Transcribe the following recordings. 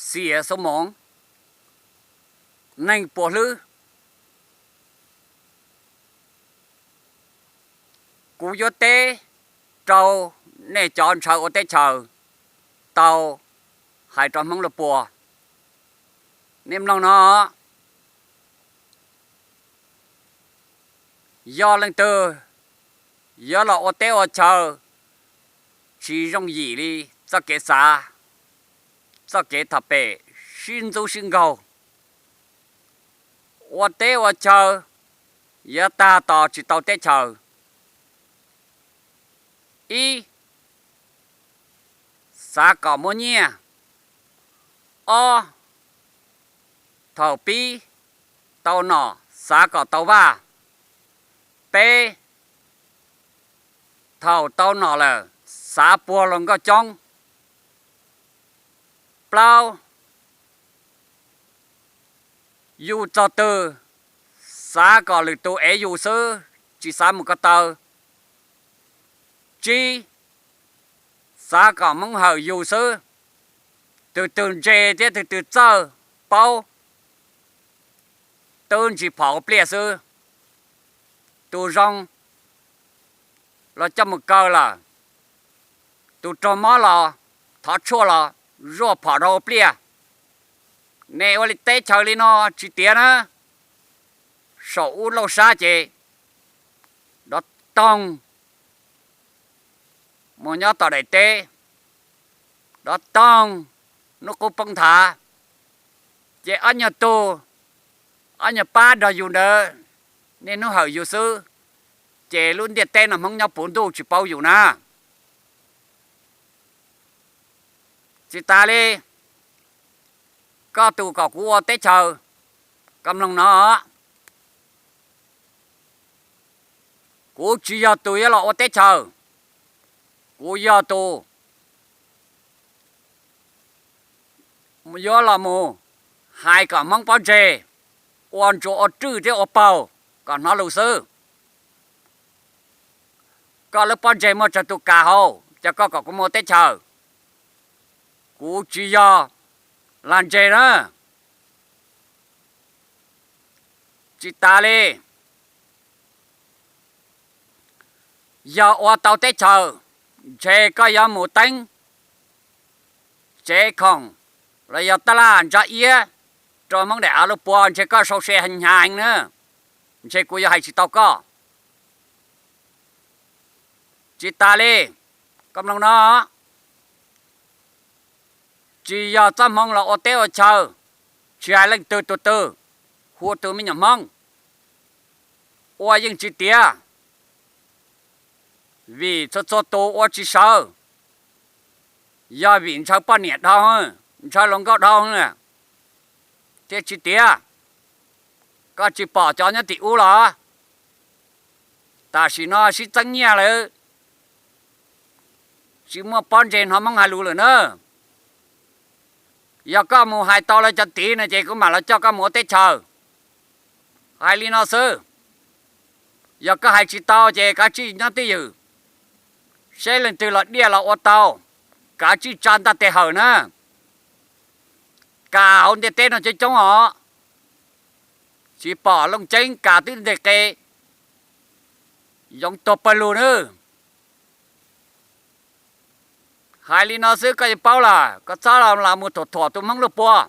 Xias xu moov, neeg puas hlwb. Kuv yuav teb rau nej cov ntshaw ua teb chaws tau hais rau Hmoob lub pua. Nej mloog no, yog leej twg yuav los ua teb ua chaw tsis zoo yim li txoj kev xav, txoj kev tham pem sib ntxub sib nkaug, ua teb ua chaw yuav tag tos tsis tau teb chaws. Ib, xav kom muaj nyiaj. Ob, thaum pib tau nom xav kom tau vaj. Peb, thaum tau nom lawm xav puag luag nkauj coob. Plaub, yus txog twg xav kom lwm tus ev yus xwb, tsis xav mus ko taw. Tsib, xav kom Hmoob hawm yus xwb, tus twg ntse thiab tus twg txawj paub, twb ntsis phom ua pliaj xwb. Tus zoo los coj mus kaw lawm, tus raug mob los thov tshuaj los zuaj phom rau ua pliaj. Nej ua li teb chaws li no tsis tiav na, saum ub lauj sab ces dov toog mus nyob tom daim teb, dov toog hnub qub poob nthav, ces ob nyuag tug, ob nyuag pab nrog yus ntawd, niaj hnub hawm yus xwb, ces lub ntiaj teb no Hmoob nyob puv ntuj tsis paub yus na. Tsis tas li, koj tus kom kuv ua teb chaws, koj mloog no, kuv tsis yog tus yuav los ua teb chaws, kuv yog tus yuav los mus hais kom Hmoob pob ntseg, ua ntsuas ua rwj thiab ua paug kom hnov lus xwb. Koj lub pob ntseg muaj tsawg tus kas hauv, ces koj kom kuv mus ua teb chaws, kuv tsis yog lag ntseg na. Tsis tas li, yog ua tau teb chaws, ntshe koj yuav mus teeb tsev khoom los yog tab laj ntsa iab rau Hmoob daim av lub pua, ntshe koj sau se hnyav heev na, ntshe kuv yuav hais tsis tau koj. Tsis tas li, koj mloog no, tsis yog txoj hmoo los ua teb ua chaw, tsis hais leej twg tus twg, hu tus me nyuam Hmoob, ua yeej tsis tiav, vim txhua txhua tus ua tsis sawv, yog vim ntshaw poj niam dhau, ntshaw hluas nkauj dhau na, thiaj tsis tiav. Koj tsis pom cov nyob tim ub los? Tam sim no sib txeeb nyiaj lawm, tsis muaj pob ntseg hnov Hmoob hais lus lawm na. Yog koj mus hais tau lawv cov tiv no ces kuv mam los coj koj mus ua teb chaws. Hais li no xwb, yog koj hais tsis tau ces kav tsij nyob twj ywm, seb leej twg los diaj los ua tau, kav tsij tsa ntaj tes hawm na. Kas hauv ntiaj teb no coob coob os, tsis pom Looj Ceeb kas twb nteg qe, yoov tuag pawg lug nawb. Hais li no xwb koj yuav paub lawm, koj txhob los mus thuam thuam tus Hmoob lub pua.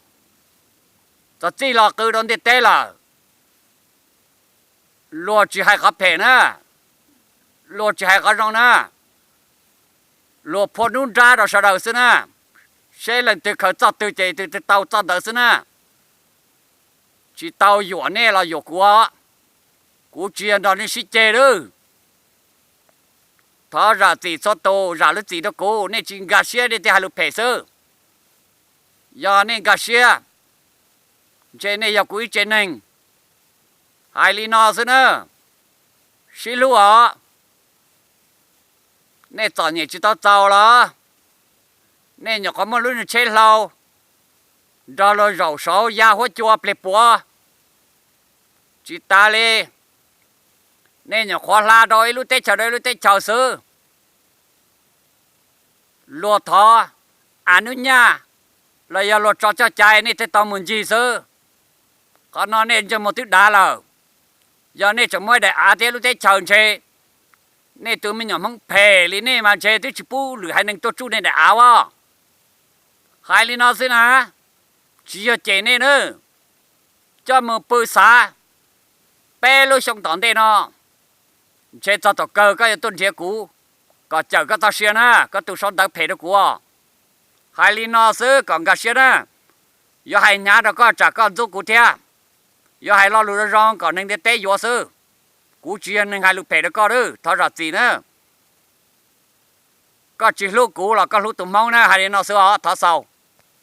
Txog txij los qw rau ntiaj teb lawm, luag tsis hais qhov phem na, luag tsis hais qhov zoo na, luag phua nruab nrab rau sawv daws xwb na. Seb leej twg khaws txoj twg ces tus twg tau txoj ntawd xwb na. Tsis tau yuam nej los yuam kuv, kuv tsis yog nrog nej sib ceg lawm. Thov zam txim txhua tus, zam lub txim rau kuv, nej tsis nkag siab nej thiaj hais lus phem xwb. Yog nej nkag siab, ntshe nej yog kuv ib tsev neeg. Hais li no xwb na, sib hlub os. Nej txom nyem tsis tau txaus los nej nyuam qhuav muaj lub niag tsheb hlau nrog luag zaum saud ya huab cua plig puav. Tsis tas li, nej nyuam qhuav hla rau ib lub teb chaws rau ib lub teb chaws xwb. Luag thov a nub nyaj, los yog luag tso coj cai nej thiaj tau mus ncig xwb. Qhov no nej ntsej muag twb dav lawm. Yog nej tseem muaj ib daim av thiab lub teb chaws ntshe nej tus me nyuam Hmoob phem li nej mas ntshe twb tsis pub lwm haiv neeg tuaj tsuj nej daim av os. Hais li no xwb na, tsis yog cem nej na, coj mus pw xav peb lub xyoo tom ntej no, ntshe txog thaum kawg koj yuav tuaj nrhiav kuv kom cawm koj txoj sia na, koj tu suav ntawv phem rau kuv. Hais li no xwb kom nkag siab na, yuav hais hnyav rau koj tsam koj ntxub kuv thiab. Yuav hais lo lus zoo zoo kom neeg ntiaj teb yuav xwb. Kuv tsis yog neeg hais lus phem rau koj, thov zam txim na. Koj tsis hlub kuv los koj hlub tus Hmoob na, hais li no xwb os, thov xaus.